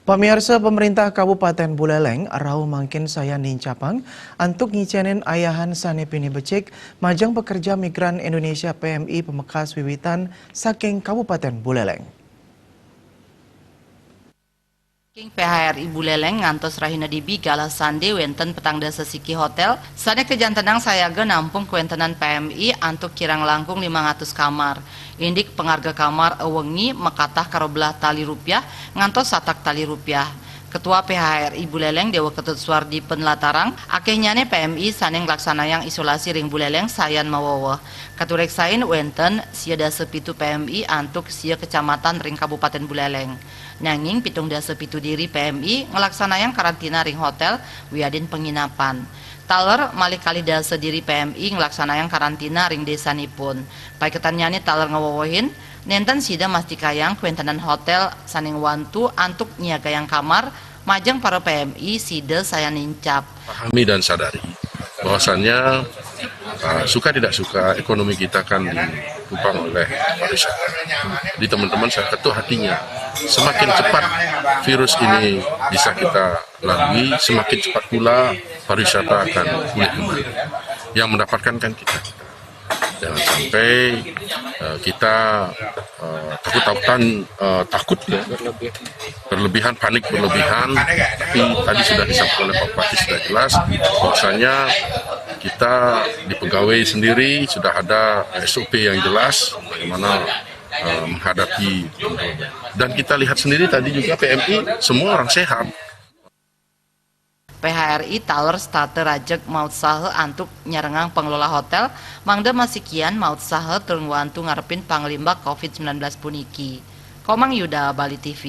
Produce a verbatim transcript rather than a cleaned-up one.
Pamiarsa, pemerintah Kabupaten Buleleng rauh mangkin sayan nincapang antuk ngicenin ayahan sane pini becik majeng pekerja migran Indonesia P M I pemekas wiwitan saking Kabupaten Buleleng. King P H R I Buleleng ngantos rahina dibi galah sande wenten petang dasa siki hotel sane kajantenang sayaga nampung kawentenan P M I antuk kirang langkung limang atus kamar. Indik pangarga kamar awengi makatah karo belah tali rupiah ngantos satak tali rupiah. Ketua P H R I Buleleng Dewa Ketut Suwardi panlatarang, akehnyane P M I sane nglaksanayang isolasi ring Buleleng sayan maweweh. Katureksain wenten sia dasa pitu P M I antuk sia kecamatan ring Kabupaten Buleleng. Nanging pitung dasa pitu diri P M I nglaksanayang karantina ring hotel wiadin penginapan. Taler malih kalih dasa diri P M I nglaksanayang karantina ring desanipun. Paiketannyane taler ngwewehin, nenten sida mastikayang kawentenan hotel sane ngwantu antuk nyiagayang kamar majeng para P M I sida sayan nincap. Pahami dan sadari bahwasannya, uh, suka tidak suka, ekonomi kita akan ditumpang oleh pariwisata. Jadi teman-teman, saya ketuk hatinya, semakin cepat virus ini bisa kita lalui, semakin cepat pula pariwisata akan pulih kembali. Yang mendapatkan kan kita. Jangan sampai, uh, kita, uh, takut-takutan, uh, takut, ya, berlebihan, panik berlebihan. Tapi tadi sudah disampaikan oleh Pak Bupati, sudah jelas bahwasanya kita di pegawai sendiri sudah ada S O P yang jelas bagaimana, uh, menghadapi. Dan kita lihat sendiri tadi juga P M I semua orang sehat. P H R I taler setata rajeg mautsaha antuk nyarengang pengelola hotel mangda masikian mautsaha tur ngwantu ngarepin panglimbak covid sembilan belas puniki. Komang Yuda, Bali T V.